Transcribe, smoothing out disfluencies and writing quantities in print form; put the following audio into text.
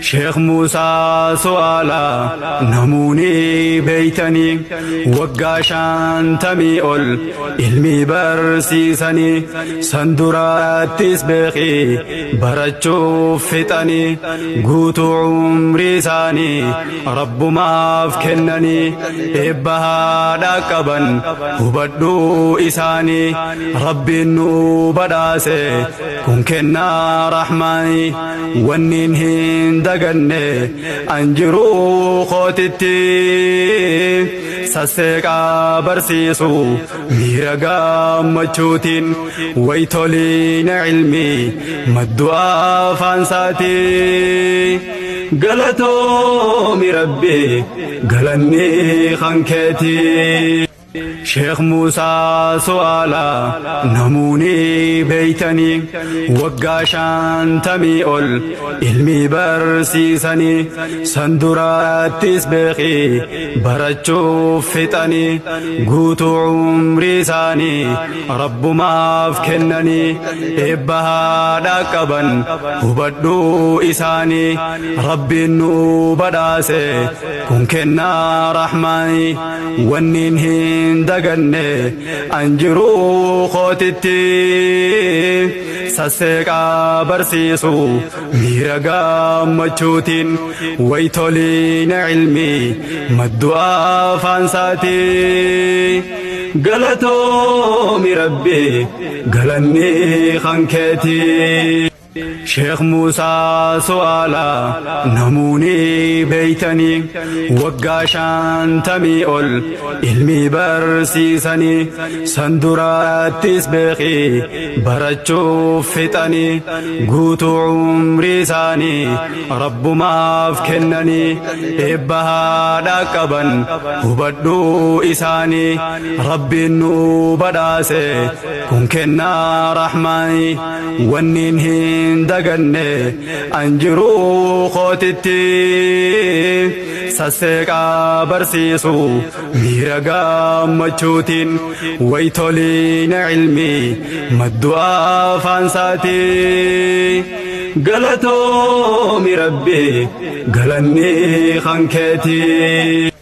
Sheekh Muusaa Su'aalaa namuuni beeytanii waggaa 50 ol ilmii barsiisanii san duraattis beekii barachuuf fixanii guutuu umrii isaanii rabbumaaf kennanii eebba haadhaa qaban hubadhuu isaanii rabbiin nu badhaase kun kennaa rahmaanii wanniin hin daganne an jiruu kootitti sasseeqaa barsiisu miira gammachuutiin waytoliina ilmii maddu afaan isaatii galatoomi rabbi galanni kan keetii. Sheekh Muusaa Su'aalaa namuuni beeytanii waggaa 50 ol ilmii barsiisanii san duraattis beekii barachuuf fixanii guutuu umrii isaanii rabbumaaf kennanii eebba haadhaa qaban hubadhuu isaanii rabbiin nu badhaase kun kennaa rahmaanii wanniin hin daganne an jiruu kootitti sasseeqaa barsiisu miira gammachuutiin waytoliina ilmii maddu afaan isaatii galatoomi rabbi galanni kan keetii. Sheekh Muusaa Su'aalaa namuuni beeytanii waggaa 50 ol ilmii barsiisanii san duraattis beekii barachuuf fixanii guutuu umrii isaanii rabbumaaf kennanii eebba haadhaa qaban hubadhuu isaanii rabbiin nu badhaase kun kennaa rahmaanii wanniin hin daganne an jiruu kootitti sasseeqaa barsiisu miira gammachuutiin waytoliina ilmii maddu afaan isaatii galatoomi rabbi galanni kan keetii.